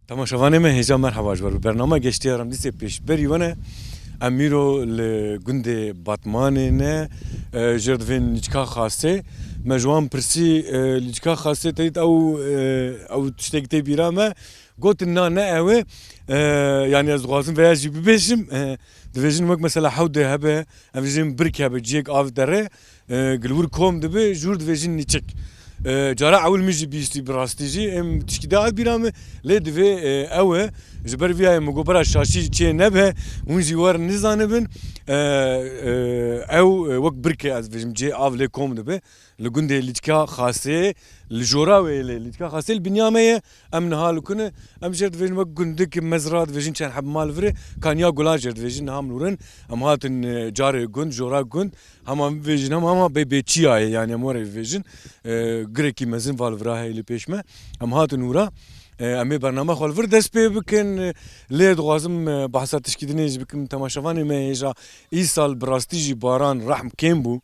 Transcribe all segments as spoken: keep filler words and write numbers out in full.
Temaşevanê me hêja merheba ji we re. Bernama Geştiya Remdîsê pêşberî we ne. Em îro li gundê Batmanê ne, e, jêr divên Lîçka Xasê. Me ji wan pirsî, e, Lîçka Xasê te dît ew, e, ew tiştek tê bîra me. Gotin na ne ew e. E, yanî ez dixwazim veya jî bibêjim. E, divêjin wek mesela hewdê hebe, em dibêjin birk hebe, ciyek av dere. E, gilwir kom dibe, jûr divêjin nîçik. E, cara ewil min jî bîstî bi rastî jî, em tişkî de hat bîra min, lê divê, e, ew e, ji ber vî yayê min got bera şaşî çê nebe, hûn jî wer nizanibin. E, e, ew, e, wek birke ez dibêjim, cê av lê kom dibe. Li gundê Lîçka Xasê, li jora wê lê, Lîçka Xasê li binya me ye, em niha li ku ne, em jêr divêjin wek gundik, mezra divêjin çend heb mal virê, Kaniya Gulan jêr divêjin niha min ûrin, em hatin, e, carê gund, jora gund, Hema bêjin, hema, hema bê, bê çiyayê, yani em were bêjin. E, girekî mezin val vira heye li pêş me. Em hatin ûra. E, em ê bername xwe li vir dest pê bikin. E, lê dixwazim, e, behsa tişkî dinê jî bikim. Temaşevanê me hêja îsal bi rastî jî baran rehm kêm bû.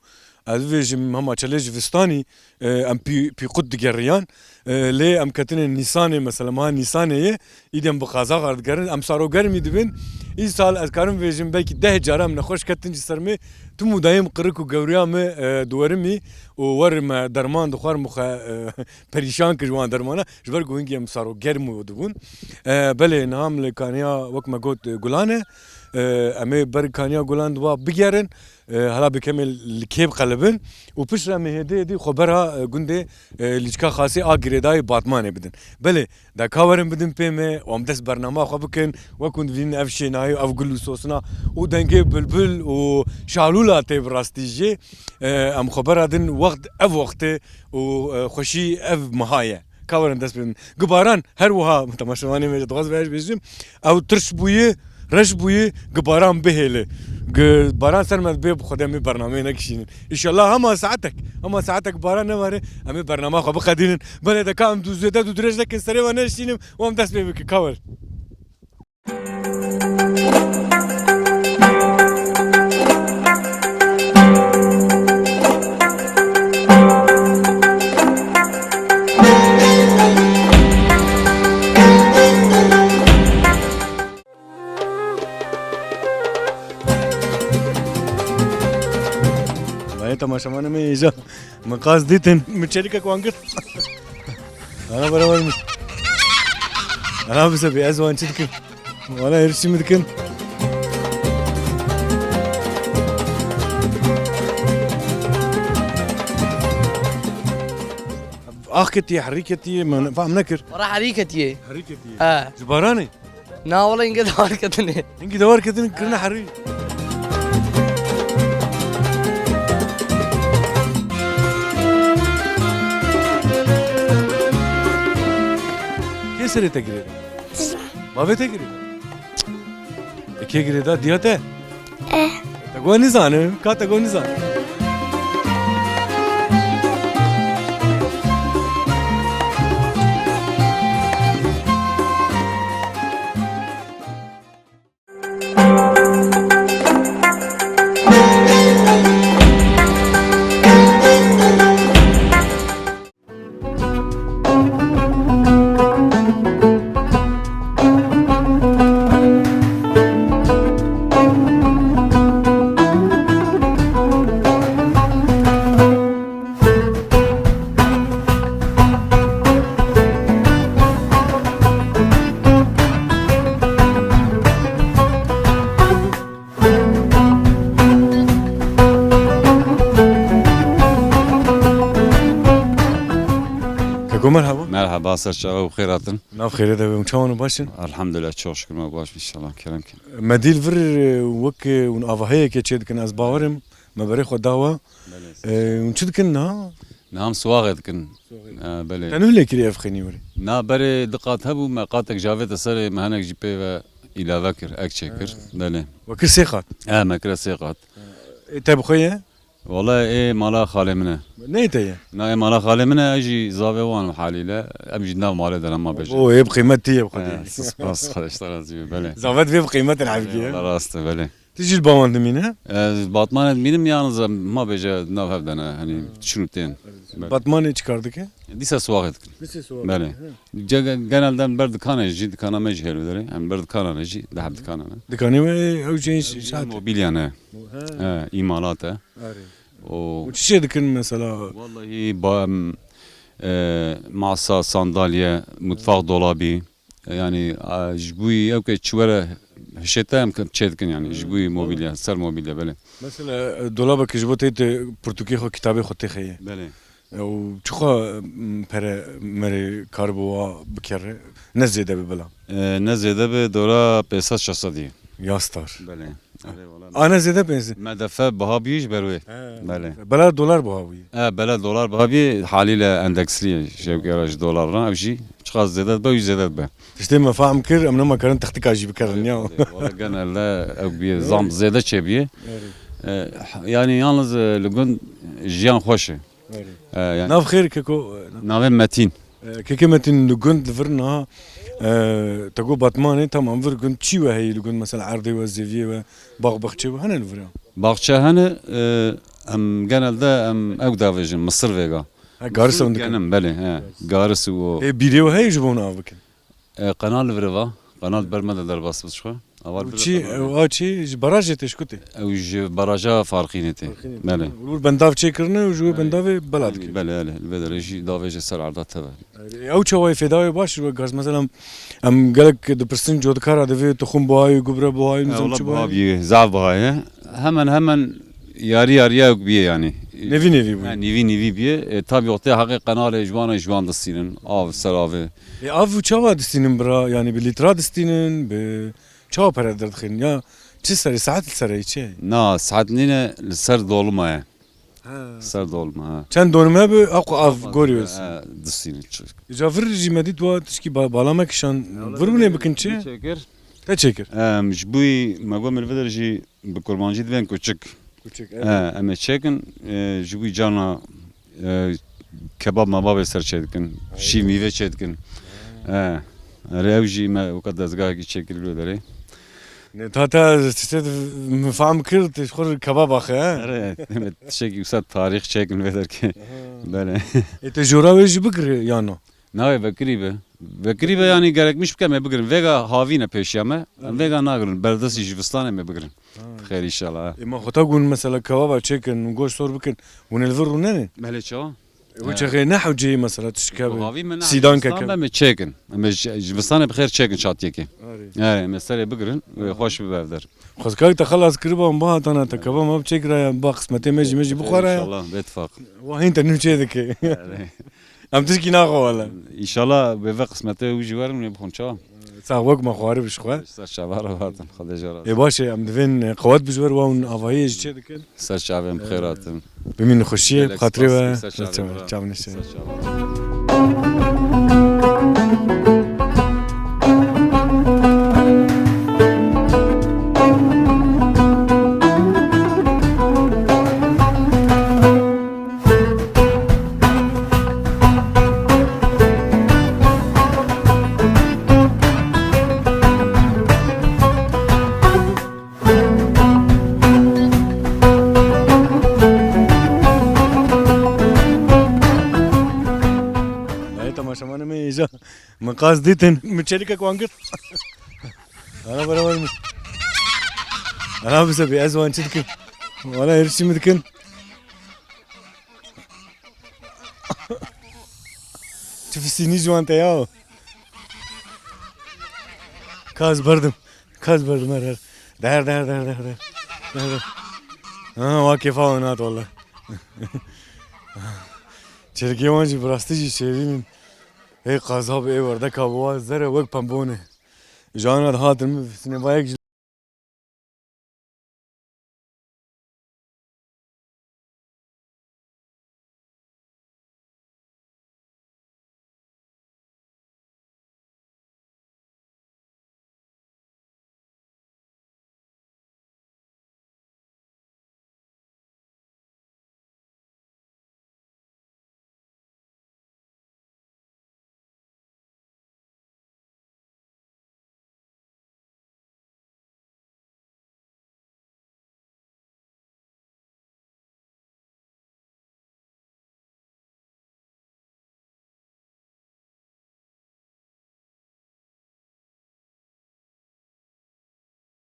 Ez bibêjim hema çelê ji vistanî, e, em pî, pî qut digeriyan. E, lê em ketine Nîsanê, mesela meha Nîsanê ye, îdî em bi qazaxa digerin, em sarogermî dibin. Îsal ez karim bêjim, belkî deh cara em nexweş ketin ji ser me, tim û dayê min qirik û gewriya me, e, diwerimî û wer me derman dixwar, min xwe, e, perîşan kir ji wan dermana, ji ber ku hingî em sarogerm dibûn. E, belê, niha em li Kaniya, wek me got, e, Gulan e. E, em ê ber Kaniya Gulan diwa bigerin. E, hela bi kemê li kê biqelibin û piştre em ê hêdî hêdî xwe bera, e, gundê, e, Lîçka Xasê a girêdayî Batmanê bidin. Belê, de ka werin bidin pê me û em dest bernama xwe bikin. Wek hûn dibînin ev şênayî û ev gul û sosina û dengê bilbil û şalûla tê bi rastî jî. E, em xwe bera din wext ev wext e û, e, xweşî ev meha ye. Ka werin dest pê bidin. Gi baran her wiha temaşevanê me jî dixwaz vê bêjim. Ew tirş bûye, reş bûye, gi baran bihêle. Gi baran ser me bê, bi Xwedê em ê bernameyê nekişînin. Înşallah hema saetek, hema saetek baran nevare, em ê bernama xwe biqedînin. Belê de ka em dû zêde dû dirêj nekin serê we neşînim û em dest pê bikin. Ka wer. Vay temaşevanê me hêja. Min qas dîtin. Min çelîkek wan girt. Ana beraber min. Ana bize bir ez wan çi dikim. Wana hêrişî min dikin. Ax ketiye, herî ketiye, min fam nekir. Wara herî ketiye. Herî ketiye. He. Ji baranê? Na, wala hingê dawar ketine. Hingî dawar ketine, kirine herî. Kê serê te girê? Bavê te girê? E, kê girêda diya te? Eh. Te got nizane, ka te got nizane. Keko merhaba. Merhaba, ser çava û xêr hatin. Nav xêrê de be, çawan û baş in? Elhamdülillah, çok şükür, me baş, inşallah, kerem kin. Me dîl vir, e, wek, e, hûn avahiyeke çê dikin, ez bawerim, me berê xwe dawa. Belê. Ee, hûn çi dikin niha? Niha em siwaxê dikin. Siwaxê dikin. Ee, belê. Te nuh lê kirî ev xênî werê? Na, berê du qat hebû, me qatek ji avête serê, me hinek jî pê ve îlave kir, ek çêkir. Ha. Belê. We kir sê qat? He, me kire sê qat. Ê te bi xwe ye? Wele ê mala xalê min e. Neyê te ye? Na, ê mala xalê min e, ez jî zavê wan im halîle. Em jî nav malê de ne, ma bêje. O, ê bi qîmet tê ye bi xwedê. He, spas, Xwedê ji te razî be, belê. Zavet vê bi qîmet in hebkî ye. Wele rast e, belê. Tu jî li ba wan dimîne? Ez Batmanê dimînim, yalnız em, ma bêje nav hev de ne, hani çin û tên. Belê. Batmanê çi kar dike? Dîsa siwaxê dikin. Dîsa siwaxê. Belê. He. Ge-, ge-, genelde em ber dikanê jî, dikana me jî hêl derê. Em ber dikana ne jî, di heb dikana ne. Dikanê we ew jê Ev jî şahat. Mobilya ne. He. He, îmalat e. Arê. O Û çi şey dikin mesela? Vallahi ba, em, e, masa, sandalye, mutfak dolabî. E, yani, a, ji bo ew ke çi were hişê te em ke-, çê dikin yani. Ji bo mobilya, ser mobilya, belê. Mesela, e, dolabek ji bo tê te pirtûkê xwe, kitabê xwe tê xeye. Belê. Ew çiqa, m, pere merê kar bi wa bikere? Ne zêde bi bila. E, ne zêde bi, dora pênc sed şeş sed ye. Ya star. Belê. Erê, wala. A ne zêde pênc sed? Me defe biha bûyî ji ber wê. He. Belê. Bela dolar biha bûyî. E, bela dolar biha bûyî, halîle endeksli ye, şevkera ji dolar re, ev jî çiqas zêde dibe, wî zêde dibe. Tiştê me fehm kir, em nema karin textika jî bikerin ya. Wala genelde ew bûye, zam zêde çêbûye. Evet. E, yani yalnız, e, li gund jiyan xweş e. Erê. E, yani Nav xêr keko, e, Navê Metîn. E, kekê Metîn, li gund li vir niha, e, te got Batmanê, tamam, vir gund çi we heyî li gund, mesela erdê we, zêviyê we, bax baxçê we hene li vir ya? Baxçe hene, e, em genelde em ew davêjin, misir vêga. Ha, garis ew dikin. Genim, belê, he. Garis û o. Ê bîrê we heye ji bo hûn av bikin? E, qenal li vir va. Qenal ber me de derbas bi ji xwe. Avar Û bir çi, qenal. Ew a çi? Ji barajê tê, ji ku tê? Ew ji baraja Farqînê tê. Farqînê tê. Belê. Û wir bendav çêkirine û ji wê Belê. Bendavê bela dike. Belê, belê. Li vê derê jî davêje ser erda teve. Ew çawa ye, fêda wê baş ji we gaz? Mesela em gelek dipirsin, codkara divê toxum buhayê, gubre buhayê, nizam çi buhayê? Buha bîye, zaf buhayê. Hemen hemen yarî yarîya bîye yani. Nevî nevî bûye. Ha, nîvî nîvî bîye. E, tabi wextê heqê qenalê ji wan, ji wan distînin. Av ser avê. E, av çawa distînin bira? Yani bi lîtra distînin, bi çawa pere derdixin? Ya çi serê, saet li serê çi? Na, saet nîne, li ser dolima ye. Ha. Ser dolima, ha. Çend dolima bi, ew av gorî wê. Ha, distînin çi. Îca vir jî me dît wa tişkî ba-, bala me kişan. Vir hûnê bikin çi? Çêkir. Te çêkir. Em, ji bo me got, min vir jî bi kurmancî divên kuçik. Kuçik, evet. He, em ê çêkin, e, ji bo cana, e, kebab mebabê ser çêdikin. Şîv mîve çêdikin. He. Erê ew jî me weka dezgahekî çêkirî li derê. Ne, ta te tiştê min fehm kir, tu ji xwe re kebab axe, he? Erê, me tiştekî wisa tarîx çêkin vê derkê. Aha. Belê. Ê, te jora wê jî bikir ya na? Navê vekirî be. Vekirî be, yani gerekmiş bike me bigirin. Vêga havîne pêşiya me. Em vêga nagirin. Berdestî ji vistanê me bigirin. Ha. Xêr inşallah. Ê, ma xwe ta gun mesela kebaba çêkin û goş sor bikin. Hûn ê li vir rûnenê? Belê çawa? Ê, wê çaxê ne hewceyî mesela tiştike be. Havî me ne Sîdan keke. Em ê çêkin. Em ê ji, ji vistanê bi xêr çêkin çatiyekê. Arê. He, em ê serê bigirin. Wê xweş bibe ev der. Xwezkar te xelas kiriba, em bihatana te kebaba me biçêkiraya, ba qismetê me jî, me jî bixwara ya. İnşallah, bi ittifak. Wa hîn te nû çê dike. Erê. Em tişkî naxwe wele. Înşallah bê ve qismetê wî jî werin, wê bixwin çawa? Sax wek me xwarî bi ji xwe. Ser çava re hatin, Xwedê jê razî. Ê baş e, em divên, e, qewet bi ji wer wan avahiyê ji çê dikin. Ser çavên bi xêr hatin. Bimînin xweşiyê, bi xatirê we. Ser çavê, çavên şê. Ser çavê. Nayê temaşevanê me êja. Min qas dîtin. Min çelikek wan girt. Ana beraber min. Ana bize bir ez wan çi dikin. Wana herişî mi dikin. Çi fisînî ji wan te ya. Kaz berdim. Kaz berdim her her. Der der der der der. Der der. Ha, wa kêfa wan hat walla. Çirkê wan jî bi rastî jî şêrîn in. Ê qazab ê werdeka bi wa zere wek pembone. Ji ana dihatin min sinêbayek jî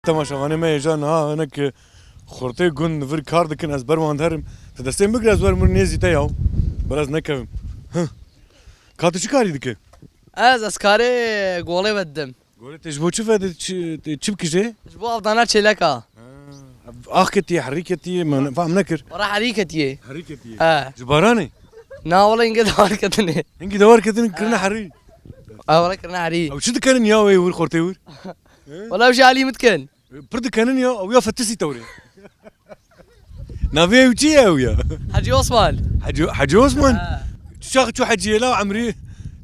Temaşevanê me hêja niha hinek xortê gund vir kar dikin, ez ber wan herim. Tu destê min bigire, ez werim wir nêzî te ya. Ber ez nekevim. Hıh. Ka tu çi karî dike? Ez, ez karê golê vedidim. Golê te ji bo çi vedi, çi, te çi bikije? Ji bo avdana çêleka. Ha, ax ketiye, herî ketiye, min fam nekir. Wara herî ketiye. Herî ketiye. He. Ji baranê? Na, wala hingê dewar ketine. Hingî dewar ketine, kirine herî. Ha, wala kirine herî. Ew çi dikenin ya wê wir, xortê wir? Wala ew jî alî min dikin. Pir dikenin ya, ew ya fetisî tewrê. Navê ew çi ye ew ya? Hacı Osman. Hacı, Hacı Osman? Ha. Çi çax çû heciyê la emrî?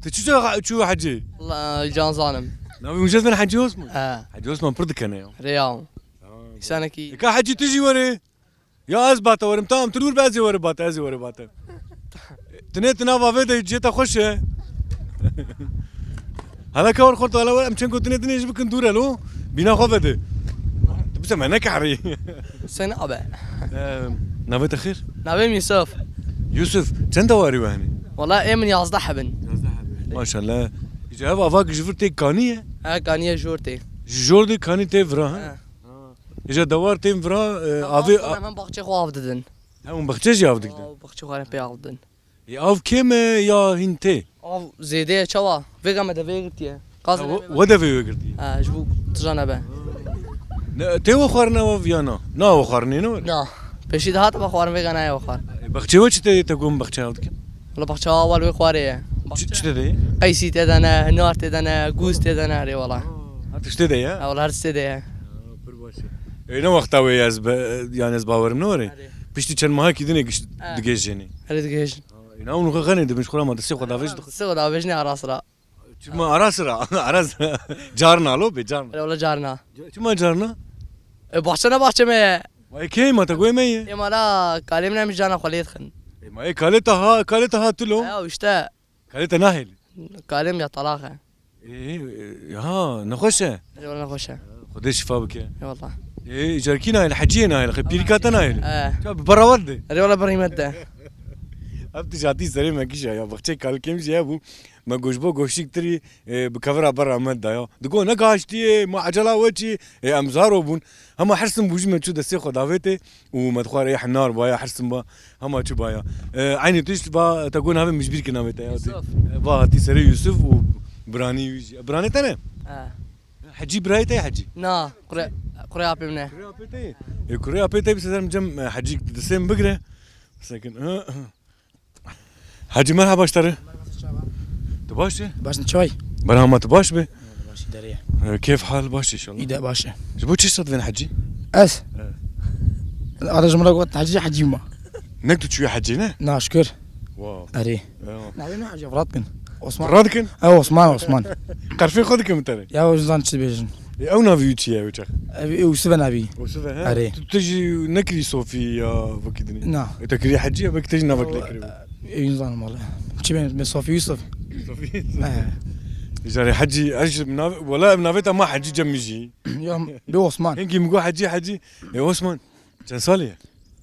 Tu çi çax çû hecî? Wala can zanim. Navê hûn jê dibin Hacı Osman? Ha. Hacı Osman pir dikene ya. Rê ya. Ha. Îsanekî. Eka hecî tu jî were. Ya ez bata werim, tamam, tu dûr be, ez ê were bata, ez ê were bata. Tinê tu nava vê de cê te xweş e. Hala ka wer xort, hala wer, em çend gotinê dinê ji bikin dûr e lo. Bîna xwe vedi. Tu bise me neke herî. Sen abi. Eee, navê te xêr? Navê min Yusuf. Yusuf, çend dewarî we henî? Wala ê min yazdeh hebin. Yazdeh hebin. Maşallah. Îca ev ava ji vir tê kanî ye? He, kanî ye jor tê. Ji jor dê kanî tê vira, ha? He. Îca dewar tên vira, e, avê, a- hemen baxçê xwe av didin. He, hûn baxçe jî av didin? Av, baxçê xwe pê av didin. Ê, av kêm e ya hîn tê? Av zêde ye, çawa? Vêga me devê girtiye. Qaz. Ha, we, we devê wê girtiye? Ha, ji bo tija nebe. Ne, tê we xwarin ev av ya na? Na we xwarin ê ne were? Na. Pêşî de hate be xwarin, vêga nayê we xwarin. Ê, baxçê we çi tê, te got baxçe av dikin? Wala baxçe awal wê xwarê ye. Çi, çi tê de ye? Qeysî tê de ne, hinar tê de ne, gûz tê de ne, erê wala. Her tiştê de ye? Ha, wala her tiştê de ye. Ha, pir baş e. Ê, ne wexta wê ye ez be, yani ez bawerim ne were? Erê. Piştî çend mahekî dinê giş-, Ha. digêjênê. Erê digêjin. Ha, ê, na hûn xwe xenê dibin, ji xwe re ma destê xwe davêj dixin. Destê xwe davêjinê ara sira. Çima ara sira? Ara sira. Carna lo bê, carna. Erê wala carna. Çima carna? E, baxçe ne baxçe me ye. Ma ê kê ye, ma te goyê me ye? Ê ma la kalê min em jana xwe lê dixin. Ê ma ê kalê te ha, kalê te ha tu lo? Ya işte. Kalê te nahêlî? Kalê min ya talaq e. Ê, e, ha, nexweş e? Erê wala nexweş e. Xwedê şifa bike. Eyvallah. Ê, îcar kî nahêlî, heciyê nahêlî, xê pîrîka te nahêlî? E. Ça bi berawer de? Erê wala berî me de. Ev tijatî serê me kişa ya, baxçeyê kalkêm jî hebû. Me goşbo goştîk tirî, e, bi kevira berra me daya. Digo ne gaştiyê, ma ecela we çi? E, em zaro bûn. Hema hersin bû jî me çû destê xwe davêtê û me dixwar ê hinar baya, hersin ba, hema çi baya. E, eynî tişt va, te got navê min ji bîr kir navê te ya. Yusuf. E, va hatî serê Yusuf û biranî wî jî. Biranê te ne? He. Hecî birayê te ye Hecî? Na, kurê, kurê apê min e. Kurê apê te ye? E, kurê apê te bise derim cem, e, Hecî destê min bigire. Sekin. Hecî merhaba ji te re. Tu baş e? Baş in çay. Berhama tu baş be. Baş îdare ye. E, kêf hal baş inşallah. Îde baş e. Ji bo çi sed vên hecî? Ez? Evet. Ara ji min re got hecî, hecî ma. Nek tu çûye hecî ne? Na şükür. Wow. Erê. Eyvallah. Navê min Hecî Firat kin. Osman. Firat kin? E, Osman, Osman. Qerfê xwe dikim te re. Ya o zan çi bêjin. E, ew navî wî çi ye ew çax? Ev ê Ûsive navî. Ûsive, he? Erê. Tu, tu jî nekirî Sofî ya wekî dinê? Na. E, te kirî Hecî ya, belkî te jî navek lê kirî. Ê, wî zanim wala. Çi ben, ben Sofî Yusuf. Sofî Yusuf. He. Îcarê Hecî, ez ji navê, wala ev navê te ma Hecî cem min jî. Ya, bê Osman. Hingî min got Hecî, Hecî. E, Osman. Çend salî ye?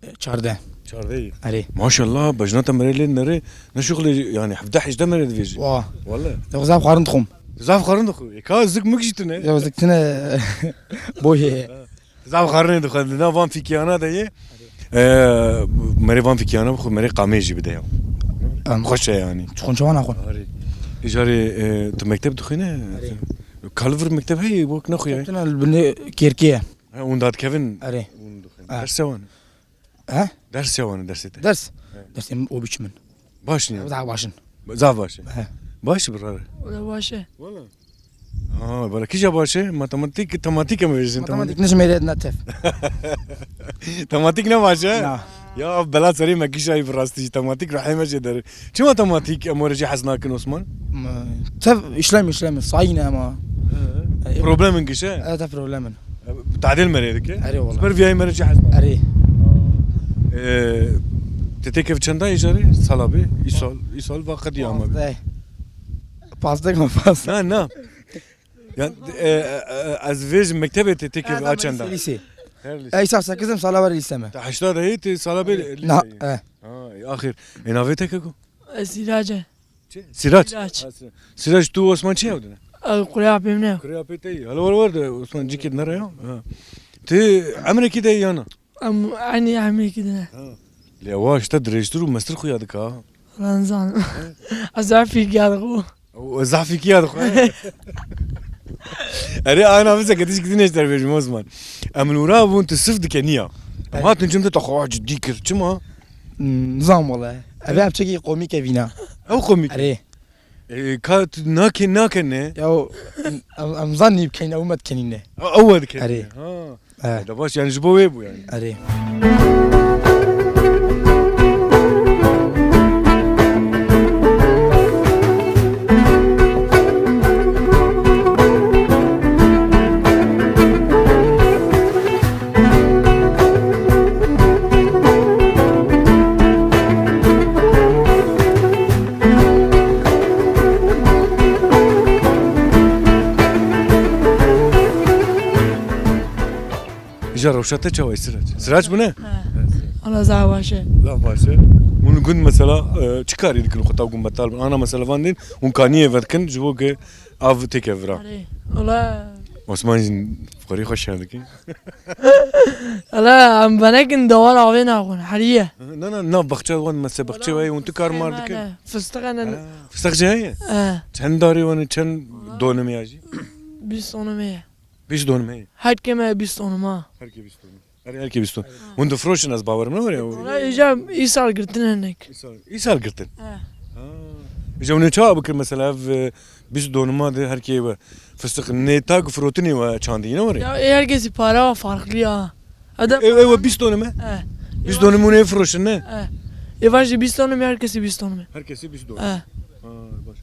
E, çardeh. Çardeh yî. Erê. Maşallah, bejna te merê lê nere, ne şuxlê, yani hevdeh hejdeh merê divêjî. Wa. Wallahî. Ew zaf xwarin dixwim. Zaf xwarin dixwim. E, ka zik mik jî tune. Ya zik tune boyê. Zaf xwarinê dixwe, di nav van fîkiyana de ye. E, merê van fîkiyana bixwe, merê qamê jî bide ya. Em. Xweş e yani. Çixon çawa naxwin? Arê. Îcarê, e, tu mekteb dixwîne? Arê. Ka li vir mekteb heye, wek nexuya. Tune li binê kêrkê ye. He, hûn dadikevin? Erê. Hûn dixwin. Ha. Ders çawa ne? He? Ders çawa ne, dersê te? Ders? He. Dersê min û biçim in. Baş niye? Daha başın. Zaf baş e. He. Baş e birare. O da baş e. Wala. Ha, bala kîja baş e? Matematîk, tematîk em vêjin. Matematîk ne ji mêrê ne tev. Tematîk ne baş e? Na. Ya bela serê me kîşayî bi rastî jî tematîk ruhê me jê der. Çima tematîk em were jî hez nakin Osman? M-, tev işlem işlem, sayî ne ama. He. E, problemin giş e? E, tev problemin. E, tadil merê dike? Erê wala. Ber viyayê merê jî hez nakin. Erê. E, te têkev çenda îcarê? Sala bê? Îsal, îsal va qedî ama bê. Pazdeh. Pazdeh mi pazdeh? Na, na. Ya, e, e, e, ez vêjim mektebê te têkev a çenda? Lîsê. Her lîsê. E, îsal sekizim sala wer lîse me. Te heşta de yê, te sala bê lîse yê. Na, e. Ha, e, axir. E, navê te keko? E, Sîrac e. Çi? Sîrac? Sîrac. Ha, Sî-, Sîrac, tu Osman çi yawdine? Ew kurê apê min e. Kurê apê te yî. Hala were were de Osman, cikê nere ya. Ha. Tu emrekî de yî ya na? Em eynî emrekî de ne. Ha. Lê ewa ji te dirêjtir û mestir xuya dike ha. Wala nizanim. Ez zafî giya dixwe. Ew zafî giya dixwe. Erê, ana bize ke tişkî din ji te bêjim Osman. Em li wira bûn tu sif dike niya. Em hatin cem te te xwe cidî kir. Çima? Hmm, nizam wala. Ev ev çekî komîk evîna. Ew komîk. Erê. E, ka tu nake, nake ne? Ya o, em, em zan nî bikeyn, ew me dikenîne. Ha, ew we dikenîne. Erê. Ha. E. E, da baş, yani ji bo wê bû yani. Erê. Îja rewşa te çawa ye Sirac? Sirac bûne? He. Wala zaf baş e. Zaf baş e. Hûn gund mesela, e, çi karî dikin xwe ta gund betal bin? Ana mesela van din, hûn kaniyê vedikin, ji bo ke av têke vira. Erê. Wala. Osman jî xwarî xwe şer dike. Wala, em venekin dewar avê naxwin, heriye. Na, na, na, baxçe wan, mesela baxçe wê, hûn tu kar mar dikin? Fistiq hene. Ha, fistiq jî heye? He. Çend darî wan e, çend donimê ya jî? Bîst donimê ye. Bîst donimê ye. Her kê me bîst donima. Her kê bîst donimê. Her, her kê bîst donimê. Hûn difroşin, ez bawerim ne were. Wala, îja îsal girtin hinek. Îsal, îsal girtin? He. Ha. Îja hûn ê çawa bikir mesela ev, e, bîst donima de her kê we fistiq nê tak firotinê we çandî ne were? Ya, ê her kesî para farklı ya. Adam. Ew, ew bîst donime? He. Bîst donime hûn ê firoşin ne? He. Ê va jî bîst donime, her kesî bîst donime. Her kesî bîst donime. He. Ha, baş.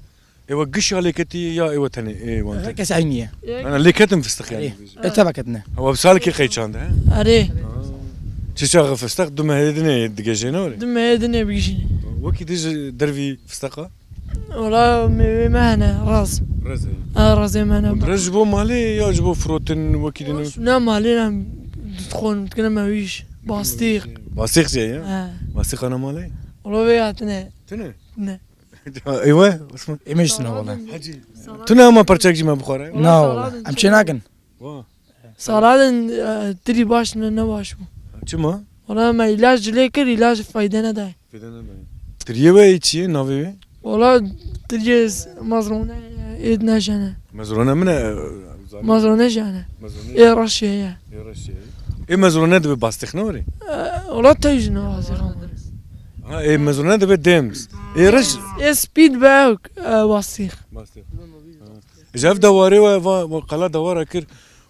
Ê we giş ya lêketî ya ê we tenê ê wan tenê? Her kes eynî ye. Ana lêketin fistiq yani. Erê. Ê teveketine. Ewa bi salekê qey çand e? Erê. Çi çaxê fistiq du mehê dinê digejê ne were? Du mehê dinê bigijîne. Wekî dij dervî fistiqa? Wala mêwê me hene, raz. Rez heye. Ha, razê me hene. Rez ji bo malê ya ji bo firotin wekî din? Ne malê ne, dixwin, dikine mewîş. Bastîq. Bastîq jî ye ya? He. Bastîq ana malê? Wala vê hatine. Tune? Ne. Eywe, Osman. Ê me jî tune wala. Hecî. Tune ama perçek jî me bixware? Na wala. Em çê nakin. Wa. Saladin, e, tirî baş ne, ne baş bû. Çima? Wala me îlac cilê kir, îlac fayde nedaye. Fayde nedaye. Tiriyê we yê çi ye, navê wê? Wala tiriyê s-, mezrone ye, êd nejene. Mezrone min e, e, zanî. Mezrone jene. Mezrone. Ê reşê ye. Ê reşê ye. Ê mezrone dibe bastix ne were? E, wala tey jine wazî xamir. Ha, ê mezrone dibe dems. Ê reş. Ê spîd be, e, bastix. Bastix. Ha. Ji ev dewarê we va, va qala dewara kir.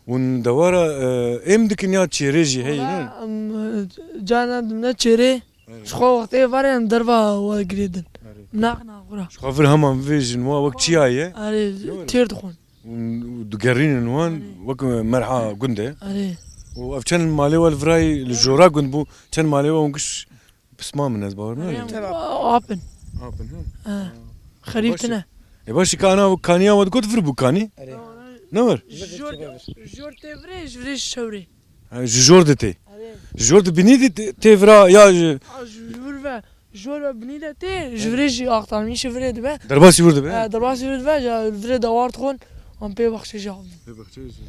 Hûn dewara, e, êm dikin ya çêrê jî heye, ne? Wala, em, e, carna dimne çêrê. Evet. Ji xwe wextê êvarê em derva we girêdin. Evet. Naxin axura. Ji xwe vir hema vê jin wa wek çiya ye. Erê, têr dixwin. Hûn digerînin wan wek merha gund e. Erê. Û ev çend malê we li virayî li jora gund bû, çend malê we hûn giş Pisma min ez bawer nakim. Apin. Apin, ha? Ha. Xerîb tine. E baş e. E baş, ka ana kaniya we digot vir bû kanî? Erê. Ne vir? Jor, jor tê virê, ji virê ji çewrê. Ha, ji jor de tê. Erê. Ji jor de binî de tê, tê vira ya ji... Ha, ji vir ve. Jor ve binî de tê, ji virê jî axtarmîşê virê dibe. Derbasî vir dibe. Ha, derbasî vir dibe, ya virê dewar dixwin, an pê baxçe jî avin. Pê baxçe jî.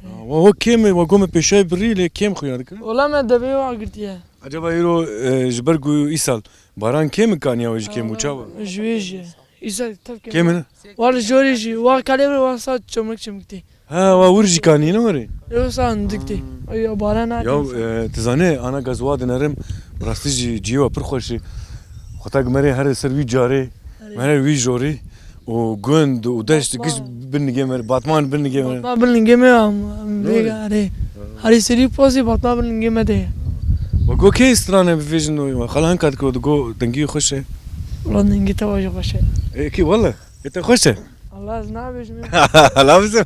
Ha, wa, wa kêm e, wa gome pêşayê birî lê kêm xuya dike. Wela me devê wa girtiye. Ecaba îro, e, ji ber ku îsal baran kêm e, kaniya wê jî kêm bû, çawa? Ji wê jî. Îsal tev kêm. Kêm e ne? Wa li jorê jî, wa kalê vir wa sa çemik çemik tê. Ha, wa wir jî kanî ne were? Yo sa hindik tê. Ay, ya baran ya, e, tu zanî, ana gaz wa dinerim, bi rastî jî cihê wa pir xweş e. Xwe tak merê here ser wî carê. Erê. Mere wî jorî û gund û deşt giş bin nigê me, Batman bin nigê me. Batman bin nigê me, em, em vê garê. Harî serî pozî Batman bin nigê me de. We got kê stranê bivêjin, we xala hinka dike, we digot dengî xweş e. Wela dengî te wa jî xweş e. E, kî wele? E, te xweş e? Allah ez nabêjim. Hala bizim.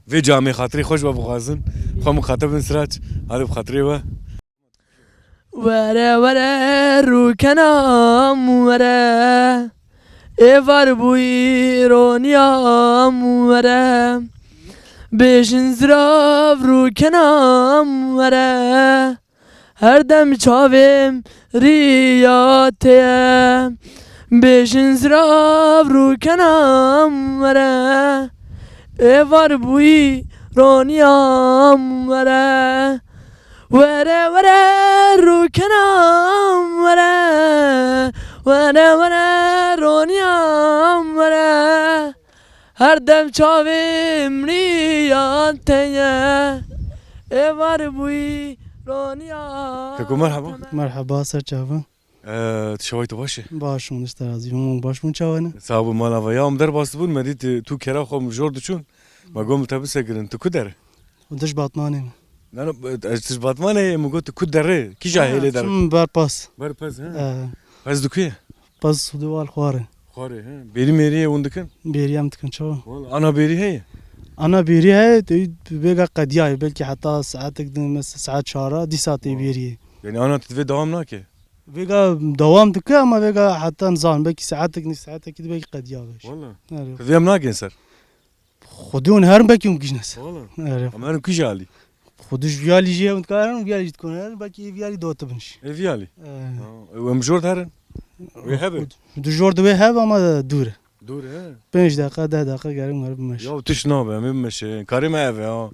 Vê camê xatirê xweş we bixwazin. Xwe mixatib bin Sirac. Hadi bi xatirê we. Were were rûkenam were, êvar bûyî roniyam were, bêjin zirav rûkenam were, her dem çavêm riya te ye, bêjin zirav rûkenam were. Êvar bûyî roniyam were. Were, were, rûkenam were. Were, were, roniyam were. Her dem çavê min yan te ye. Êvar bûyî roniyam Keko, merhaba. Merhaba, ser çava. Ee, tu şeway tu baş e? Baş bûn, işte razî bûn. Baş bûn, çawa ne? Sağ bû, mala ve. Ya, em derbas bûn, me dît, tu kera xwe mijor diçûn. Me got, "Te bisekirin, tu ku der e?" Û diş Batmanê me. Na, na, ez diş Batmanê, min got, "Tu ku der e? Kîja hêlê der e?" Çim ber pas. Ber pez, he? Ee. Pez di ku ye? Pez di wal xwar e. Xwar e, he? Bêrî mêrî ye hûn dikin? Bêrî em dikin, çawa? Wala, ana bêrî heye? Ana bêrî heye, tu vêga qediyaye, belkî heta saetek din, mesela saet çar a, dîsa tê bêrî ye. Yani ana tu divê dewam nake? Vêga dewam dike ama vêga heta nizan, belkî saetek, nîv saetekî de belkî qediya be. Wala. Erê. Tu vê em nagên ser? Xwedê hûn herin belkî hûn gijne ser. Wala. Erê. Em herin kîja alî? Xwedê ji viyalî jî hûn dikarin, viyalî jî dikon herin, belkî ê viyalî dot bin jî. Ê viyalî? Ee. Ha, ew em jor herin? Wê hebe? Xwedê jor de wê hebe ama dûr e. Dûr e, he? Pênc deqa, deh deqa gerek meriv bimeşe. Ya, tişt nabe, em ê bimeşe. Karê me ev e, ha.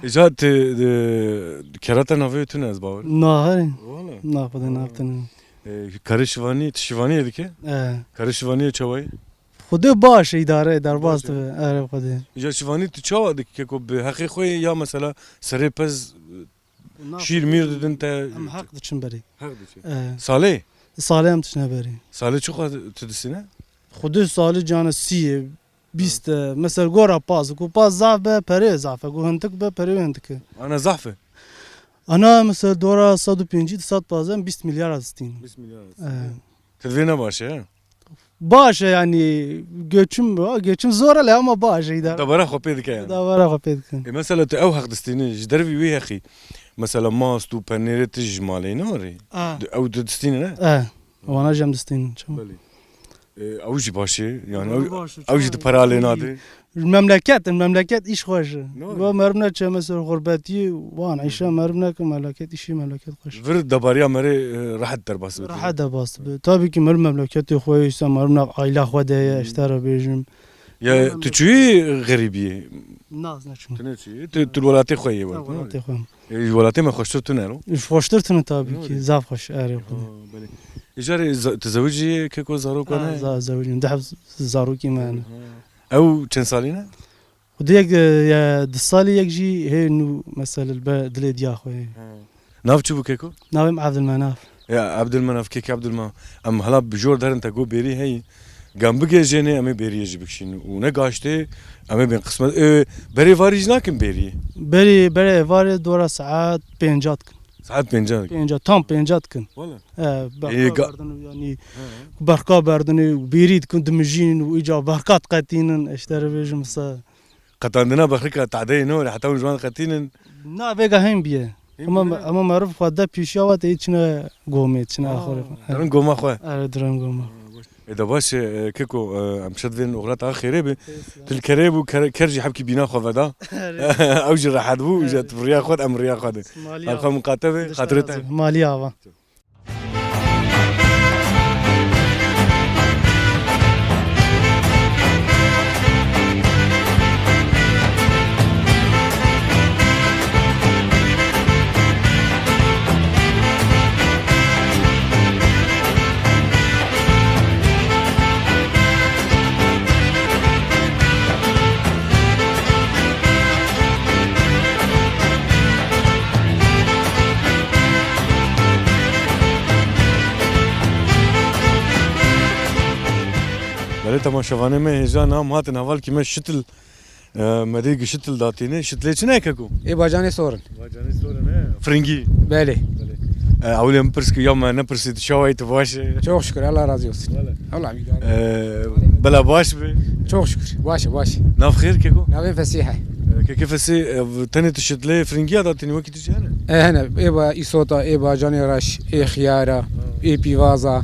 Îca tu, e, kerata navê tune ez bawer. Na, herê. Wala. Na, xwedê nav tune. E, karê şivanî, tu şivaniyê dike? E. Karê şivaniyê çawa ye? Xwedê baş e, îdare, derbas dibe. Erê xwedê. Îca şivanî tu çawa dike, keko, bi heqê xwe ya mesela serê pez, Şîr mîr didin te? Em heq diçin berê. Heq diçin. E. Salê? Salê em diçine berê. Salê çiqas tu distîne? Xwedê salê cana sî ye, bîst e. Mesela gora paz, ku paz zaf be, perê zaf e. Ku hindik be, perê hindik e. Ana zaf e? Ana mesela dora sed û pêncî, sed pazdeh, bîst milyar distîn. Bîst milyar distîn. E. Ti vê ne baş e, he? Baş e yani, göçüm, göçüm zor hele ama baş e, idare. Dabara xwe pê dike yani. Dabara xwe pê dikin. E, mesela tu ew heq distînî, ji dervî wî heqî, mesela mast û penêrê tu ji malê ne orê? A. Ew tu distînî ne? E, wana jî em distînin, çima? Belê. E, ew jî baş e, yani ew, ew jî tu para lê nadê. Memleket, memleket îş xweş e. Go meriv neçe mesela xurbetî, wan îşe meriv neke, memleket îşî memleket xweş. Vir debariya merê, e, rehet derbas bibî. Rehet derbas bibî. Tabii ki meriv memleketê xwe îşte meriv nav aila xwe de ye, işte re bêjim. Ya tu çûyî xerîbiyê? Na, ez neçûm. Tu neçûyî? Tu, tu welatê xwe yê. Welatê xwe. E, ji welatê me xweştir tune lo? Xweştir tune tabii ki. Zaf xweş, erê xwe. Belê. Îcarê ze-, tu zewicî yê, keko, zarok hene? Ha, za-, zewicîm. Deh zarokî me hene. Ew çend salî ne? Xwedê yek, e, ya, du salî yek jî hê nû, mesela, li ber dilê diya xwe ye. He. Nav çi bû keko? Navê min Evdilmenaf. Ya, Evdilmenaf, kekê Evdilmenaf. Em hela bi jor derin te got bêrî heyî. Gem bigê jênê em ê bêriyê jî bikişînin. Û ne gaştê em ê bên qismet. E, berê varî jî nakin bêriyê? Berê, berê varê dora saet pênca dikin. Saet pênca dikin? Pênca, tam pênca dikin. Wala. E, berka berdin û yanî berka berdinê û bêrî dikin, dimijînin û îca berka diqetînin, işte re bêjim se. Qetandina bexrika tadeyê ne were, heta hûn ji wan qetînin? Na, vêga hên biye. Hên biye? Ama meriv xwe de pîşiya we tê çine gomê, çine axurê xwe. Dirin goma xwe? Erê, dirin goma. E, de baş e, keko, e, em şed vên oxira ta xêrê bi. Tu li kerê bû, ker, ker jî hebkî bîna xwe veda. Erê. Ew jî rehet bû, îja tu riya xwe, em riya xwe de. Malî ava. Xwe miqate be, xatirê te. Malî ava. Belê temaşevanê me hêja nam hatin hevalkî me Şitil, e, me dê gi Şitil datîne. Şitilê çi ne keko? Ê bacanê sor in. Bacanê sor in, he? Fringî. Belê. Belê. E, ewlê min pirs kir, ya me nepirsî, tu çawa yî, tu baş e? Çok şükür, Allah razı olsun. Belê. Allah bir E, bela baş be. Çok şükür, baş e, baş e. Nav xêr keko? Navê Fesîh e. E, keke Fesîh, e, tenê tu Şitilê Fringî ya datîne, wekî tu jî hene? E, hene, ê ba îsota, ê bacanê reş, ê xiyara, ê pîvaza. Ha.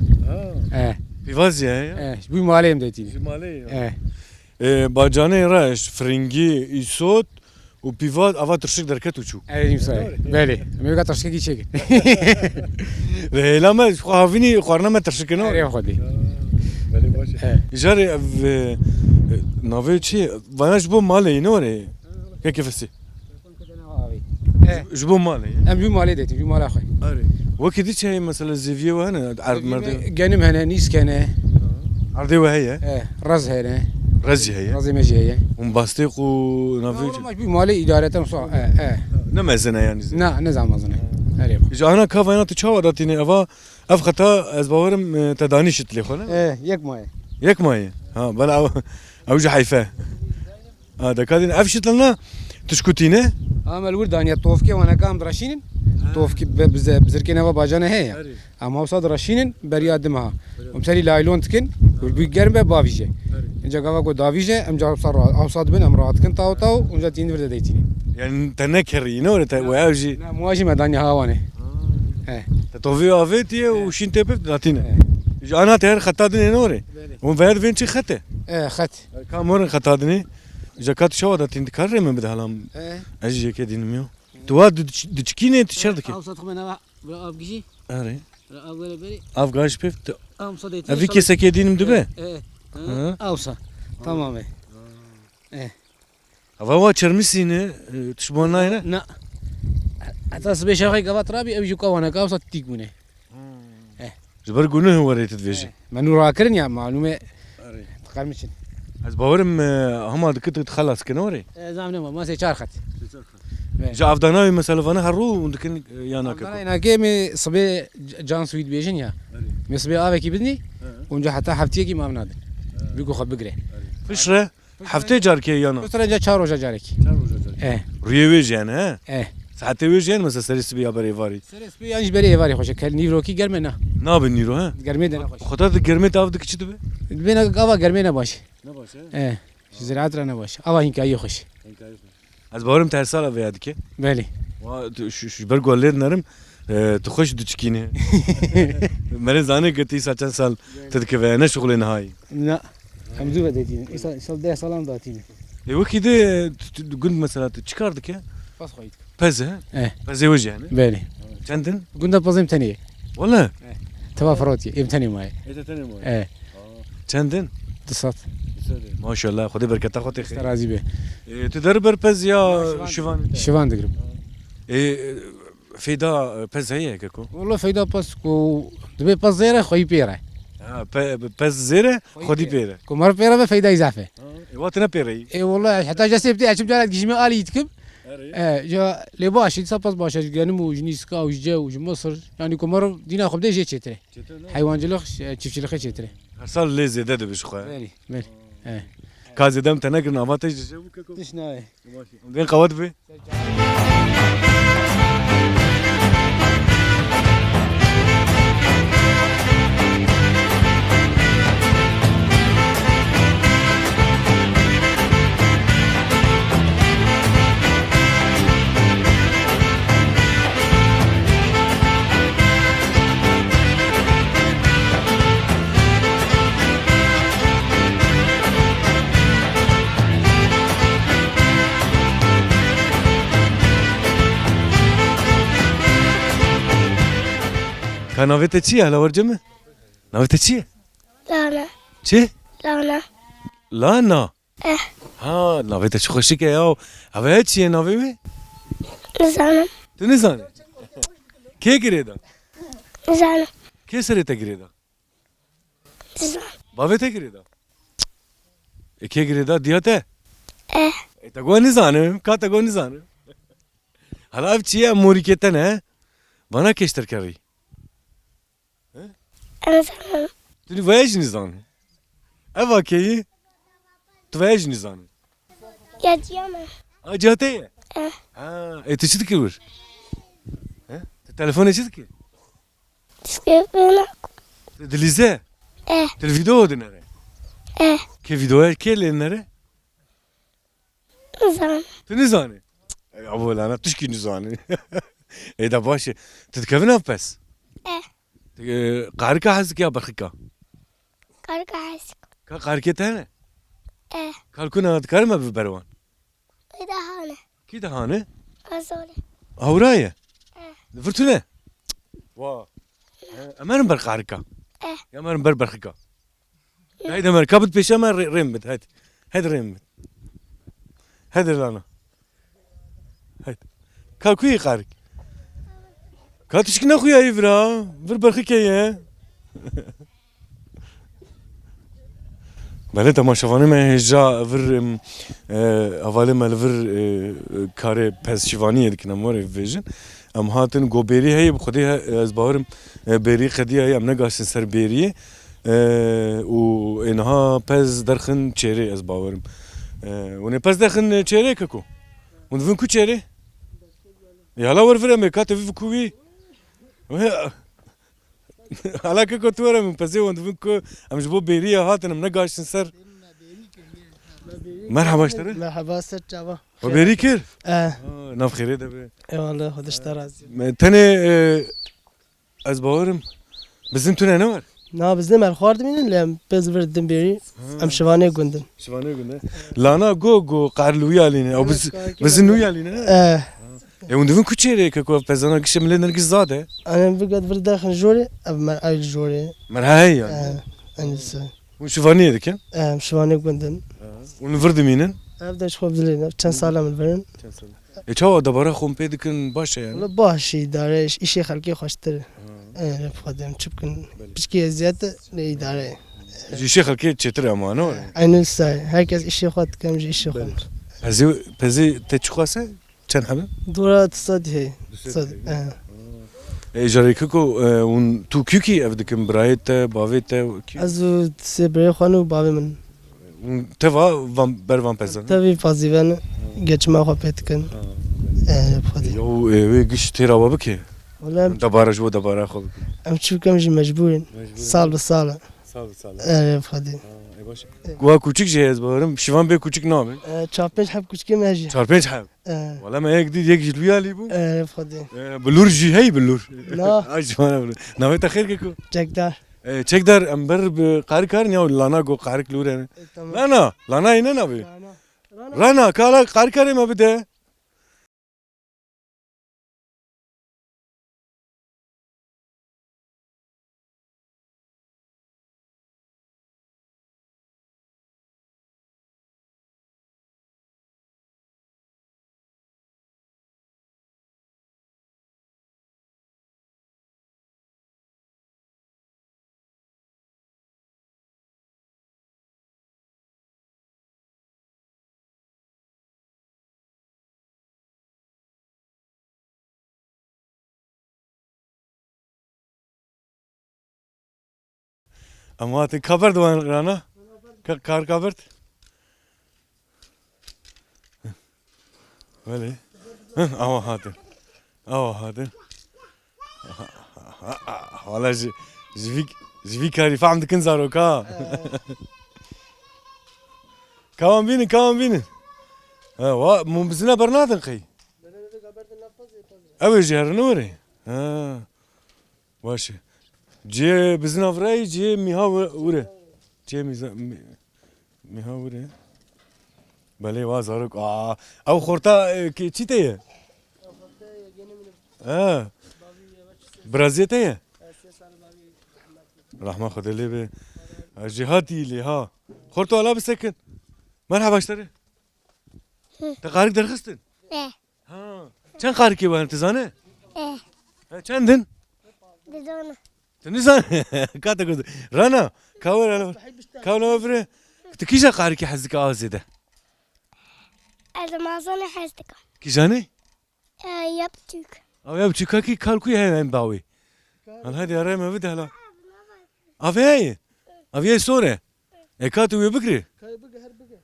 E. Pîvaz ya, ya? E, ji bu malê em detîne. Ji malê ya. E. E, bacanê reş, fringî, îsot û pîvaz, ava tirşik derket û çû. Erê, nîmsayê. Belê. Em ê weka tirşikekî çêkin. Lê hêla me, ji xwe havînî xwarina me tirşik e, ne? Erê, xwedî. Ha, belê, baş e. He. Îcarê ev, e, E, navê çi? Vana ji bo malê yî, ne were? Keke fesî. Eh. Ji bo malê yî? Em ji malê detin, ji mala xwe. Erê. Wekî di çi heye mesela zêviyê we hene? Erd merdê? Genim hene, nîsk hene. Erdê we heye? Eh, rez hene. Rez jî heye? Rezê me jî heye. Hûn bastê ku navê... Ji bo malê îdareten so, eh, eh. Ne mezin e yanî? Na, ne zam mezin e. Erê. Ji ana ka vana tu çawa datîne eva? Ev xeta ez bawerim, e, te danî şitlê xwe, ne? E, yek maye. Yek maye? Ha, bela ew, ew jî heyfe. Ha, deka din ev şitlina tişkutî ne? Ama li wir daniye tofkê wana kam diraşînin. Ha. Tofkê be-, bize, bizirkê neva bacane heye ya. Erê. Ama wisa diraşînin beriya dima. Erê. Em serî laylon dikin, ku bi germ be bavîje. Erê. Inca gava ku davîje, em ca wisa ra-, wisa dibin, em rahat dikin taw taw, unca tînin vir de deytînin. Yani te nekerî, ne öyle te, we ev jî. Na, muwa jî me daniye hawane. He. Te tovî avêtiye û şîn tê pê datîne. He. Ji ana te her xeta dinê ne orê. Belê. Hûn veya divên çi xete? E, xet. Ka morin xeta dinê. Ji ka tu çawa datîn dikar rê min bide helam. He. Ez jî yekê dînim yo. Tu wa du-, diçikînê tu çer dikê? Av sat xwe nava, bira av gijî. Erê. Bira av were berê. Av gaj pê tu. Am sa deytî. Ev vî kesekê dînim dibe? E, e. Hı. Av sa. Tamam e. E. Ava wa çermisî ne, e, tişt bo nayê ne? Na. Heta sibê şaxê gava tirabî, ew jî kawana ka wisa tîk bûne. Hmm. Eh. Ji ber gunuh werê tu dibêjî. Eh. Me nû rakirin ya, malûm e. Erê. Diqermiçin. Ez bawerim, e, hema dikit tu xelas kin orê. E, zam nema, ma sê çar xet. Sê çar xet. Be. Ji avdana wê mesela vana her rû hûn dikin, e, ya nakin? Avdana nake me sibê c-, can swît bêjin ya. Erê. Me sibê avekî bidinî, he, onca heta heftiyekî me av nadin. He. Bî ku xwe bigire. Erê. Piştre? Heftê carkê yana? Piştre ca çar roja carekî. Çar roja carekî. E. Rûyê wê jî hene, he? E. Saetê wê jî hene, mesela serê sibê ya berê êvarî? Serê sibê yan ji berê êvarî xweş e. Kel nîvrokî germ e na. Nabe nîro, he? Germê de ne xweş. Xweda di germê de av dikişî dibe? Dibe ne gava germê ne baş e. Ne baş e? E. Ji ziraet re ne baş e. Ava hînkayî xweş e. Hînkayî xweş. Ez bawerim te her sal ev vêya dike. Belê. Wa, tu, şu, şu ber ku lêr nerim, e, tu xweş diçikîne. Merê zane ke tu îsa çend sal te dike vêya, ne şixulê nihayî. Na. Em zû vedetînin. Îsa, îsa deh salan datînin. E, wekî de, tu, tu, gund mesela tu çi kar dike? Pez xweyî dikim. Pez, he? E. Pezê we jî hene? Belê. Çend in? Gunda pezê em tenê ye. Wele? E. Teva firotî, em tenê maye. E, te tenê maye. E. Çend in? Du sed. Du sed. Maşallah, Xwedê berketa xwe tê xêr. Razî be. E, tu der ber pez ya şivan? Şivan digirim. E, feyda, e, pez heye keko? Wala feyda pez ku dibe pez zêre xweyî pêre. Ha, pe-, pez zêre xwedî pêre. Ku mer pêre be feyda îzafe. Ha, e, wa tine pêre yî? E, wala heta je sê bidê eçim caret gijime alî dikim. Erê. E, ja lê baş e, dîsa pez baş e, ji genim û ji nîska û ji ce û ji misir. Yani ku mer dîna xwe bidê jê çêtir e. Çêtir ne? Heywancılık, e, çiftçilikê çêtir e. Her sal lê zêde dibe ji xwe. Belê, belê. E. Ka zêde em te nekirin, ava te ji jê bû keko? Tişt nayê. Em bên qewet bê. Ka navê te çi ye? Hela werce min. Navê te çi ye? Lana. Çi? Lana. Lana? Eh. Ha, navê te çi xweşik e ya. Ev çi ye navê wê? Nizanim. Tu nizanî? Kê girê da? Nizanim. Kê serê te girê da? Nizanim. Bavê te girê da? E, kê girê da? Diya te? Eh. E, te got nizanim. Ka te got nizanim. Hala ev çi ye? Morîkê te ne? Vana kêştir kerî. He? Ez nizanim. Tu vaya jî nizanî. Eva keyî? Tu vaya jî nizanî. Ya ciya me. A, ciya te ye? Eh. Ha, e, tu çi dikî wir? He? Tu telefonê çi dikî? Dişkê bina. Tu dilîze? Eh. Tu li vîdeo dinere? Eh. Kê vîdeoya kê lê nere? Nizan. Tu nizanî? Ey, abo lana, tu şkî nizanî. Ê de baş e. Tu dikevin nav pes? Eh. Tu, e, qarika hez dikî ya berxika? Qarika hez dikim. Ka qarikê te hene? Eh. Kalkuna dikarim me bi berwan? Ê de hane. Kî de hane? Azorê. Hawra ye? Eh. Li vir tune? Wa. Eh, em herin ber qarika. Eh. Ya em herin ber berxika. Haydi Ömer, ka bit pêşe me rê-, rêm bit, haydi. Hadi rêm bit. Hadi lana. Hadi. Ka ku yî qarik? Ka tişkî nexuyayî vira. Vir berxikê ye. Belê temaşevanê me hêja vir, em, e, hevalê me li vir, e, karê pezşivaniyê dikin, em were bibêjin. Em hatin go bêrî heye, bi xwedê he-, ez bawerim, e, bêrî qediya heye, em negaştin ser bêriyê. E, û ê niha pez derxin çêrê, ez bawerim. E, hûn ê pez derxin çêrê keko? Hûn divin ku çêrê? Ya la wer vir em ê ka tevî ku wî. Hala keko tu were min pezê wan dibin ku em ji bo bêriya hatin, em negaştin ser. Merhaba ji te re. Merhaba, ser çava. We bêrî kir? Eh. Ah, nav xêrê de be. Eyvallah, Xwedê ji te razî. Me tenê, e, ez bawerim. Bizin tune ne var? Na, bizin em xwar dimînin, lê em pez vir din bêrî. Ha. Em şivanê gundin. Şivanê gundin. Lana go, go qarlûya lîne. Ew biz, bizin nûya lîne. Eh. E, hûn divin ku çêrê ke ku ev pezana gişe milê nergis zade? Em bigat vir daxin jorê, ev mer ayl jorê. Mer hey yani. E, en iyisi. Hûn şivaniyê dikin? E, em şivanê gundin. Hûn vir dimînin? Ev de ji xwe bilin, çend sala min verin. Çend sala? E, çawa debara xwe pê dikin baş e yani? Wala baş e, îdare, îş-, îşê xelkê xweştir. Ha. E, rê bi xwe de em çi bikin? Belê. Piçkî eziyet e, lê îdare ye. Ji îşê xelkê çêtir e ama, ne were? Aynı say, herkes îşê xwe dike, em jî îşê xwe. Belê. Pezê, pezê te çi xwase? Çend hebe? Dora tu sed heye. Du sed heye. He. E, jarê keko, e, hûn tu kî kî ev dikin? Birayê te, bavê te, kî? Ez û sê birayê xwe û bavê min. Hûn teva van, ber van pezan? Tevî pazîven, geçima xwe pê dikin. Ha. E, bi xwedê. Yo, e, wê giş têra we bike? Wala em, debara ji bo debara xwe bikin. Em çi bikim jî mecbûr in. Mecbûr in. Sal bi sal e. Sal bi sal e. E, bi xwedê. Ha, e, baş. E. Wa kûçik jî heye, ez bawerim şivan bê kûçik nabe. E, çar pênc heb kûçikê me jî. Çar pênc heb. E. Wala me yek dît, yek ji lûya lî bû. E, bi xwedê. E, bilûr jî hey bilûr. Na. Ay ji wana bilûr. Navê te xêr keko? Çekdar. E, çekdar em ber bi qarik karin ya lana go qarik lûre. E, tamam. Lana, lana yine navê. Rana. Rana, ka la qarik karê me bide. Em hatin ka berd wan rana? Ka, kar ka berd? Belê. Heh, awa hatin. Awa hatin. Wala ji, ji vî, ji vî karî fehm dikin zaroka. Kawan bînin, kawan bînin. Ha, wa, mûmbizina bernadin qey. Ew ê jî herin û were. Ha. Baş e. Cihê bizina virayî, cihê mîha wi-, wir e. Cihê mîza-, mî-, mîha wir e. Belê wa zarok. Aa, ew xorta, e, ki-, çî te ye? He. Biraziyê te ye? Rahma Xwedê lê be. Ha, jî hatî lê ha. Xorto ala bisekin. Merhaba ji te re. Te qarik derxistin? Eh. Ha. Çend qarikê we hene, tu zane? Eh. He, çend in? Dizana. Tu nizane? Ka te got. Rana. Ka were, ka were vire. Tu kîja qarikê hez dike a zêde? Ez mazanê hez dikim. Kîjanê? E, ya biçûk. Ew ya biçûka kî kal ku heye em bawê? Hal hadi araya me bide hala. Avê heye. Avê sor e. E, ka tu wê bikirî? Ka bike, her bike.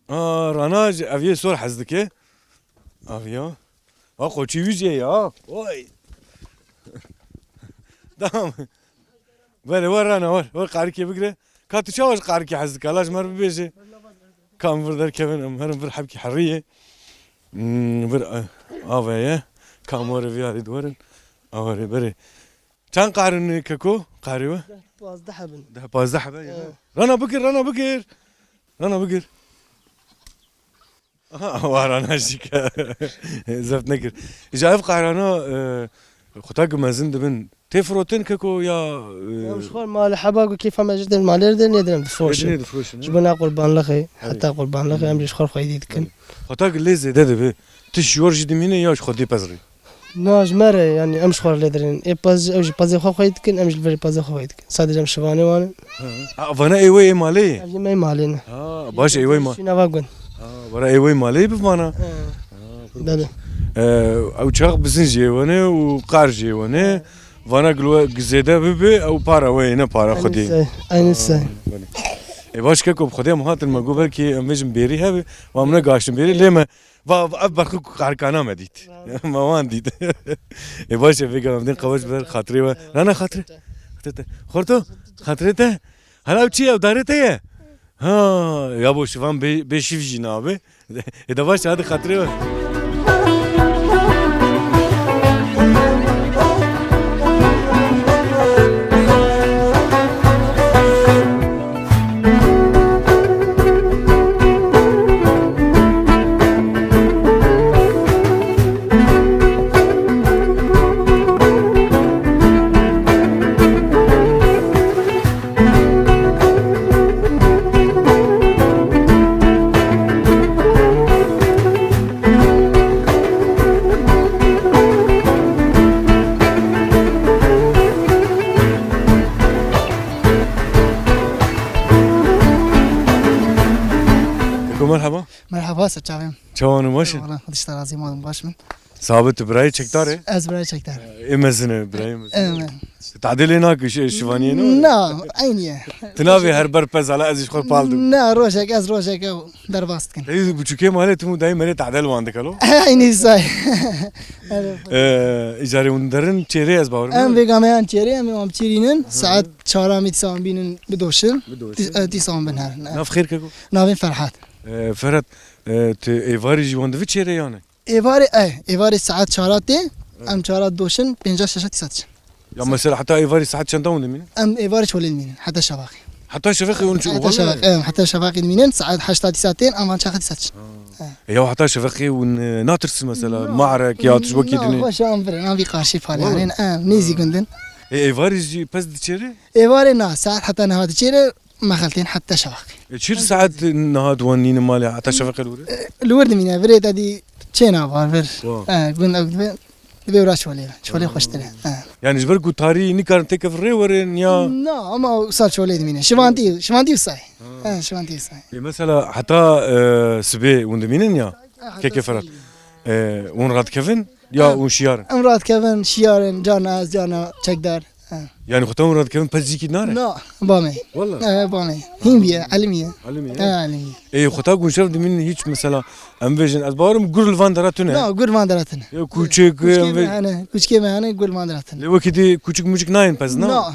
Aa, Rana jî ev yê sor hez dike. Ev ya. Ha, qoçî wî jî ya. Oy. Tamam. Were, wer Rana, wer. Wer qarikê bigire. Ka tu çawa ji qarikê hez dike? La ji me re bibêje. Ka em vir derkevin, em herin vir hebkî heriyê. Hmm, vir, eh, ava ye. Ka em were vî alî diwerin. Ava rê berê. Çend qarin keko? Qarê we? Deh, pazdeh hebin. Deh, pazdeh hebe ye. Evet. Rana bigir, rana bigir. Rana bigir. Aha, wa rana jî ke. Zeft nekir. Îja ev qarana, e, xuta ku mezin dibin, Tê firotin keko ya, e, Ew ji xwe malê heba ku kêfa me ji dir malê dir nêdirin difroşin. Êdinê difroşin, Ji he? Bona qurbanlixê, Herê. Heta qurbanlixê em jî ji xwe xwedî dikin. Herê. Xwe ta ki lê zêde dibe, tu ji yor jî dimîne ya ji xwe dê pezirî? Na, ji me re, yanî em ji xwe re lê dirin. Ê pez, ew jî pezê xwe xwedî dikin, em jî li vir pezê xwe xwedî dikin. Sadece em şivanê wan in. He. A, vana ê wê ê malê ye? Ev yê me ê malê ne. Ha, baş ê wê ma- Şûna va gund. Ha, vana ê wê malê bi vana. He. Ha, Belê. E, ew çax bizin jê wene û qar jê wene. Vana gilwe zêde bibe, ew para wê ne para Xwedê. Aynı şey, aynı şey. Ha, belê. E, baş keko bi Xwedê em hatin me got belkî em vêjin bêrî hebe, wa em negaştin bêrî, lê me va, va, ev berxik qarkana me dît. Me wan dît. E, baş e, vêga em dên qewet ber xatirê we. Rana xatirê. Xatirê te. Xorto, xatirê te. Hala ew çi ye? Ew darê te ye? Ha, ya bo şivan bê, bê şîv jî nabe. Ê de baş, hadi xatirê we. Keko, merhaba. Merhaba, ser çavên. Çawan û baş e? Eyvallah, Xwedê ji te razî, malum baş min. Sabit, tu birayê çekdar e? Ez birayê çekdar. Ê mezin e, birayê mezin. Em. Tadê lê nake şi-, şivaniyê ne? Na, eynî ye. Tu navê her ber pez hala ez ji xwe pal dim. Na, rojek, ez rojek ew derbas dikin. Ey buçukê malê tu mû dayê merê tadel wan dikelo? Eynî say. Ee, îcarê hûn derin çêrê ez bawer Em vêga me yan çêrê, em ê wan biçîrînin. Saet çaran mî dîsa wan bînin bidoşin. Bidoşin. Dî-, e, dîsa wan bin herin. Nav xêr keko? Navên Ferhat. Ee, Ferhat, e, tu êvarî jî wan divi çêrê yanê? Êvarê, e, êvarê saet çara tê, em çara doşin, pênca şeşa tîsa diçin. Ya mesela heta êvarî saet çenda hûn dimînin? Em êvarî çolê dimînin, heta şevaxê. Heta şevaxê hûn çi Heta şevaxê, em, heta şevaxê dimînin, saet heşta tîsa tên, em van çaxa tîsa diçin. Ha. E, ya heta şevaxê hûn, e, natirsin mesela, marek ya tişt wekî dinê? Na, xweş an birin, an vî qarşî palyanên, em, nêzî gundin. E, êvarî jî pez diçêrê? Êvarê na, saet heta niha diçêrê, Mexeltên heta şeveqê. E, çir saet niha di wan nîne malê heta şeveqê li wir e? E, li wir dimîne, virê te dî çê nava vir. Wa. E, gund ew dibe, divê wira çolê, çolê xweştir e. E. Yani ji ber ku tarî nikarin têkevin rê werin ya? Na, ama wisa çolê dimîne. Şivantî, şivantî wisa ye. Ha. E, şivantî wisa ye. E, mesela heta, e, sibê hûn dimînin ya? E, heta Keke Ferhat. Sibê. E, hûn radikevin ya hûn şiyar in? Em radikevin, şiyar in, carna ez, carna çekdar. Ha. Yani xwe ta hûn radikevin pez cîkî nare? Na, bame. Wala? He, bame. Hîn bîye, elimî ye. Elimî ye? He, elimî ye. Ê, xwe ta ku hûn şev dimînin hiç mesela, em vêjin, ez bawerim gur li van dera tune. Na, gur van dera tune. Ya kuçik, Kuçkê em me vê- hene, kuçkê me hene, gur van dera tune. Lê wekî dî kuçik muçik nayên pez, na? Na.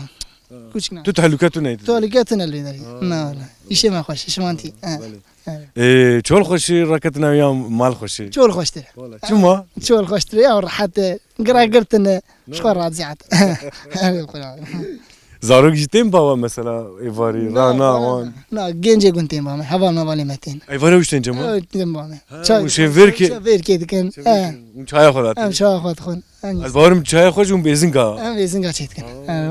Kuçik na. Tu tehlûke tune. Tehlûke tune li vê derê. Ha. Na, wala. Îşê me xweş, şimantî. Ha. Belê. Evet. Ê, çol xweşî raketina ya mal xweşî? Çol xweştir. Wala. Çima? Çol xweştir ya, rehet e. Gira girtine. Ji xwe razî hat. Evet, bravo. Zarok jî tên bawa mesela êvarî, rana wan? Na, gencê gun tên ba me. Heval mevalê me tên. Êvarê wî tên cema? Evet, tên ba me. Ha, çay, û şê çay, vêrkê? Çay vêrkê dikin. Çay vêrkê. He. Hûn çaya xwe datin? Em çaya xwe dixwin. Em Ez bawerim çaya xwe jî hûn bêzinga. Em bêzinga çêdikin. Ha. Evet,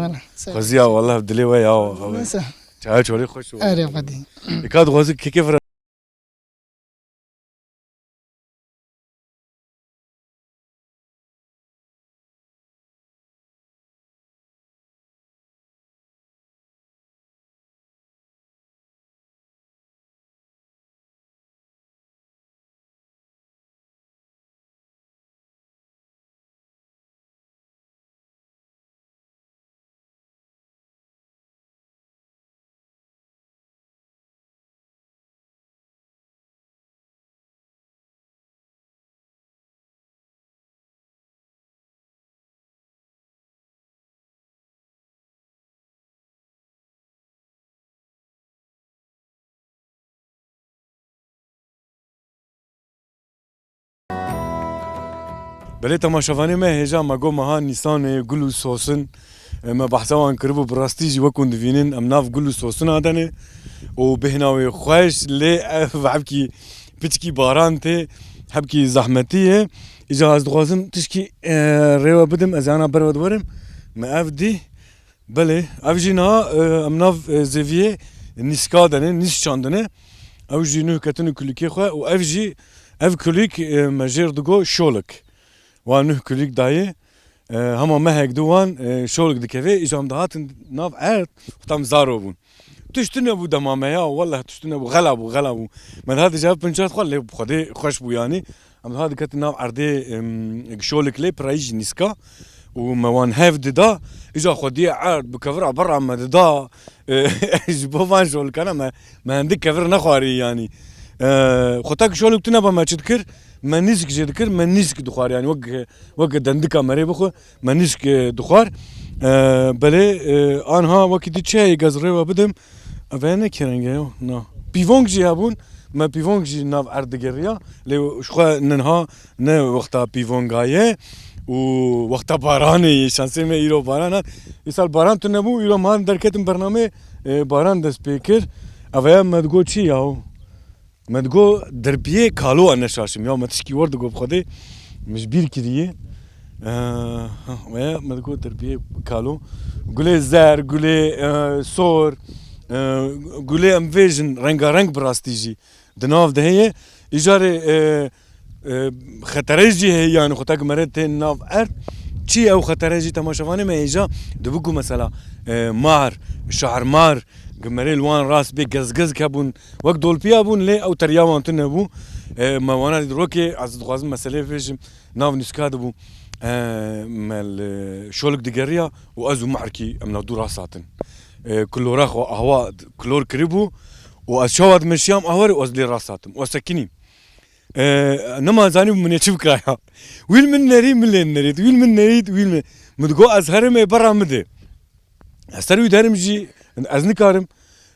wala. Xwezî ya, wallah dilê we ya. Neyse. Çaya çolê xweş û. Erê xwedî. Ê, ka dixwaze keke fira. Belê temaşevanê me, hêja me got meha Nîsanê, gul û sosin, e, me behsa wan kiribû, bi rastî jî wek hûn divînin em nav gul û sosina de ne û bêhna wê xweş, lê ev hebkî piçkî baran tê, hebkî zehmetî ye. Îja ez dixwazim tişkî, e, rê we bidim, ez ana ber we diwerim. Me ev dî, belê, ev jî niha, e, em nav, e, zêviyê nîska de ne, nîsk çandine. Ew jî nuh ketine kulîkê xwe û ev jî, ev kulîk, e, me jêr digo şolik. Wan nuh kulîk dayê, e, hema mehek di wan, e, şolik dikeve, îca em dihatin nav erd, xwe tam zaro bûn. Tişt tune bû dema me ya, wellah tişt tune bû, xela bû, xela bû. Me dihat îca ev pinçer xwe lê bi Xwedê xweş bû yanî. Em dihat diketin nav erdê, em, şolik lê pirayî jî nîska û me wan hev dida. Îca xwediyê erd bi kevira berra me dida. E, ji bo van şolikana me, me hindik kevir nexwarî yanî. E, xwe tak şolik tune ba me çi dikir? Me nîsk jê dikir, me nîsk dixwar yanî wek, wek dendika merê bixwe. Me nîsk, e, dixwar. E, belê, e, anha wekî di çi heye ez rêwe bidim. Ev heye ne kerenge yo? Na. Pîvong jî hebûn. Me pîvong jî nav erd digeriya. Lê ji xwe ninha ne wexta pîvonga ye û wexta baranê ye. Şansê me îro baran hat. Îsal baran tune bû, îro man derketin bernamê, e, baran dest pê kir. Ev heye me digot çi yaw? Me digo derbiyê kalo a neşaşim ya, me tişkî wer digo bi Xwedê, min ji bîr kiriye. Eee, ha, me, me digo derbiyê kalo. Gulê zer, gulê, eee, sor, eee, gulê em vêjin rengareng bi rastî jî di nav de heye. Îcarê, eee, eee, xetere jî heye, yanî xwe tak mere tên nav erd. Çi ew xetere jî temaşevanê me hêja dibiku mesela, eee, mar, şahrmar, Gimerê li wan rast bê gezgezg hebûn, wek dolpiya bûn, lê ew teriya wan tune bû. E, me wana dît rokê, ez dixwazim meseleyê bêjim, nav nûska de bû. E, me li şolik digeriya û ez û Mehrkî em navdû rast hatin. E, kilora xwe awa kilor kiribû û ez çawa dimeşiyam awarê û ez lê rast hatim û ez sekinîm. E, nema zanîbû min ê çi bikaya. Wî li min nerî, min lê nerît. Wî li min nerît, wî li min. Min digo ez herim ê berra min de. Ez ser wî derim jî, ez nikarim,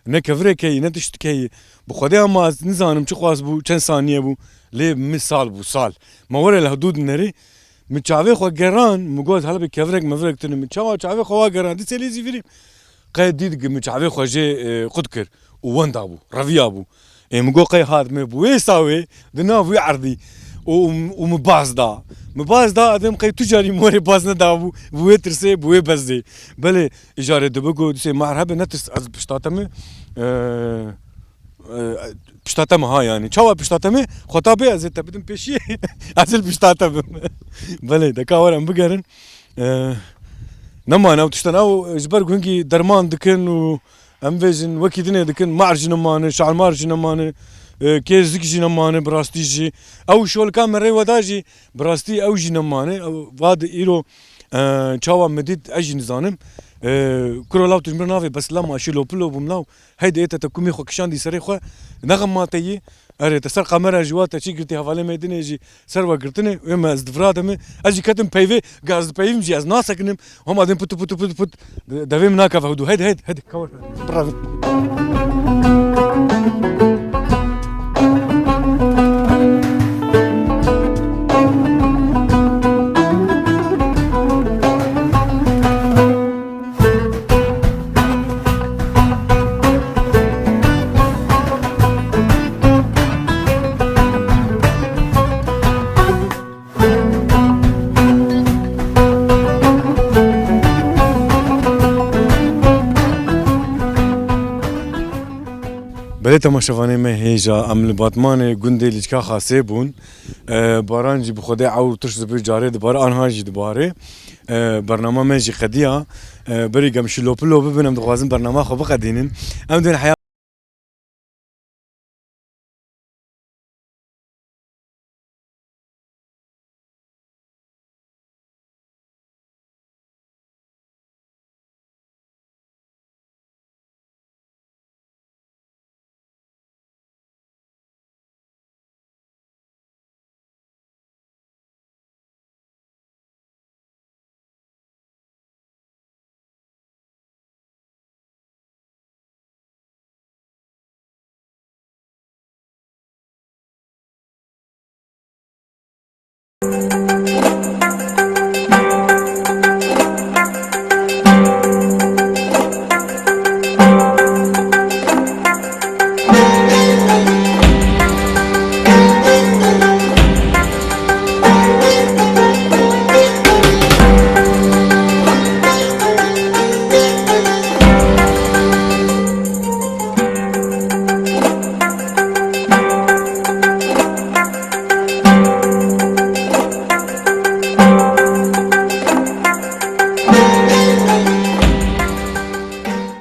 ne kevirek heye, ne tiştik heye. Bi Xwedê ama ez nizanim çi xwaz bû, çend saniye bû, lê min sal bû, sal. Ma were li hidû dinerê, min çavê xwe geran, min got, "Hele bi kevirek mevirek tune." Min çawa çavê xwe wa geran, dîsê lê zîvirî. Qey dît min çavê xwe jê, e, qut kir û wenda bû, reviya bû. Ê min got qey hat me bi wê sawê di nav wî erdî û, û min baz da. Min baz da, edem qey tu carî min were baz nedabû, bi wê tirsê, bi wê bezê. Belê, îcarê dibe got, dîsê Meher hebe netirs, ez pişta te me, e, e, pişta te me ha yanî. Çawa pişta te me? Xwe ta bê ez ê te bidim pêşiyê, ez ê pişta te bim. Belê, de ka were em bigerin. E, nemane ew tiştan ew ji ber ku hingî derman dikin û em vêjin wekî dinê dikin, mar jî nemane, şalmar jî nemane, e, kêzik jî nemane, bi rastî jî. Ew şolika me rê weda jî, bi rastî ew jî nemane. Ew va di îro, e, çawa me dît, ez jî nizanim. E, kuro law tu ji min re navê, bes lama şîlo pilo bûm law. Hey de ê te, te kumê xwe kişandî serê xwe, ne xema te yî. Erê, te ser kamera jî wa te çî girtî, hevalê me dinê jî ser we girtinê, wê me ez divira deme. Ez jî ketim peyvê, ga ez dipeyvim jî ez nasekinim. Hema dên put, put, put, put. Devê min nakeve hudû. Heydi, heydi, heydi. Kawa. Bravo. Belê temaşevanê me hêja, em li Batmanê gundê Lîçka Xasê bûn. E, baran jî bi Xwedê ewr tişt dibe, carê dibare, anha jî dibare. E, bernama me jî qediya. E, berî gem şilopilo bibin, em dixwazin bernama xwe biqedînin. Em dên heya